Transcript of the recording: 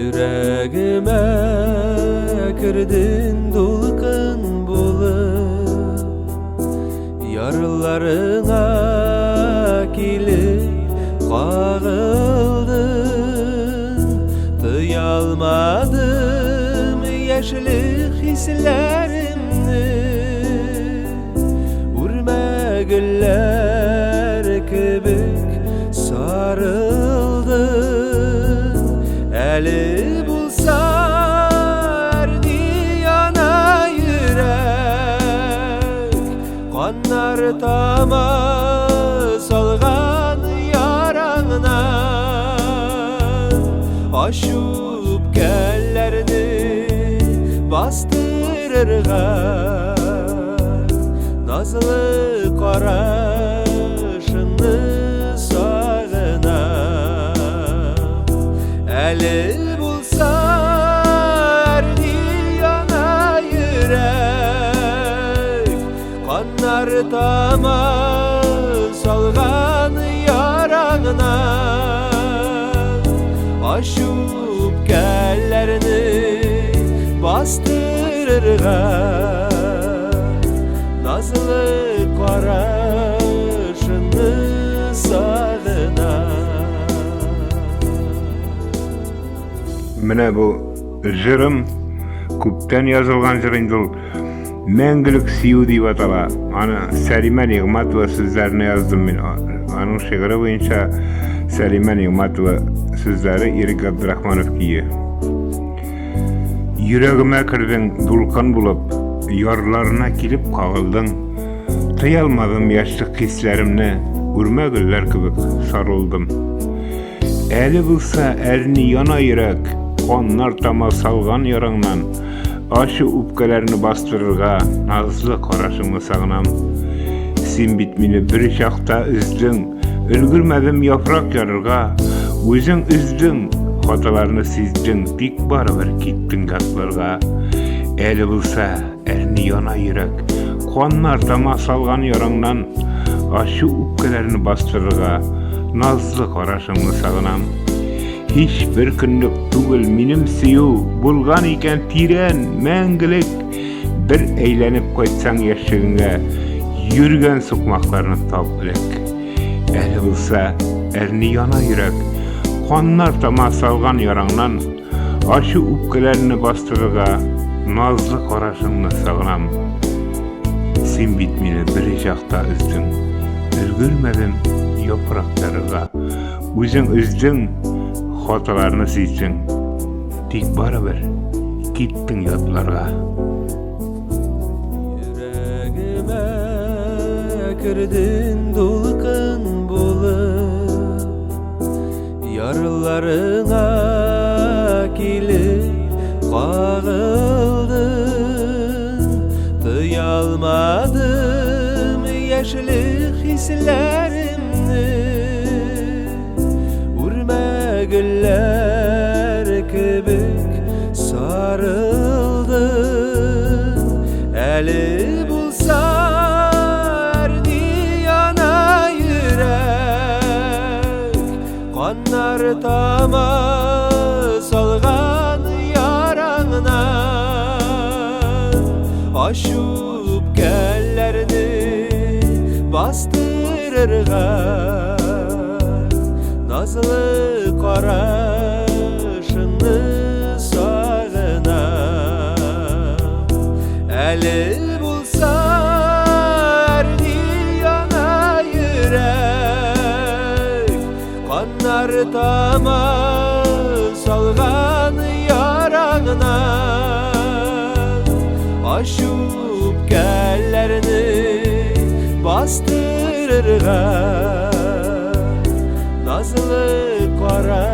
Йөрәгемә кердең дулкын булып, Ярларыңа килеп кагылдың. Тыялмадым яшьлек хисләремне, Үрмә гөлләр кебек сарылдым. Әле булса әрни яна йөрәк, Каннар тама салган яраңнан. Ачу үпкәләрне бастырырга, Назлы карашыңны сагынам. Әле булса әрни яна йөрәк, Каннар тама салган яраңнан. Ачу үпкәләрне бастырырга, Назлы карашыңны сагынам. Менә бу җырым күптән язылган җыр инде ул. Мәңгелек сөю дип атала. Аны Сәлимә Нигъмәтова сүзләренә яздым мин. Аның шигыре буенча Сәлимә Нигъмәтова сүзләре, Ирек Габдрахманов көе. Йөрәгемә кердең дулкын булып, ярларына килеп кагылдың. Тыя алмадым яшьлек хисләремне, үрмә гөлләр кебек сарылдым. Әле булса әрни яна йөрәк, каннар тама салган яраңнан. Ачы үпкәләрне бастырырга назлы карашыңны сагынам. Син бит мине бер чакта өздең, өлгермәдем яфрак ярырга. Үзең өздең, хаталарны сиздең, тик барыбер киттең ятларга. Әле булса әрни яна йөрәк, каннар тама салган яраңнан. Ачу үпкәләрне бастырырга назлы карашыңны сагынам. Һич бер көнлек түгел минем сөю, булган икән тирән, мәңгелек. Бер әйләнеп кайтсаң яшьлегеңә, йөргән сукмакларны тап элек. Әле булса, әрни яна йөрәк, каннар тама салган яраңнан, ачу үпкәләрне бастырырга назлы карашыңны сагынам. Син бит мине бер чакта өздең, өлгермәдем яфрак ярырга. Үзең өздең, хаталарны сиздең. Тик барыбер киттең ятларга. Йөрәгемә кердең дулкын булып, Ярларыңа килеп кагылдың. Тыялмадым яшьлек хисләремне, Үрмә гөлләр кебек сарылдым. Әле булса әрни яна йөрәк, Каннар тама салган яраңнан. Ачу үпкәләрне бастырырга, Назлы карашыңны сагынам. Әле булса әрни яна йөрәк, Каннар тама салган яраңнан. Ачу үпкәләрне бастырырга, Назлы карашыңны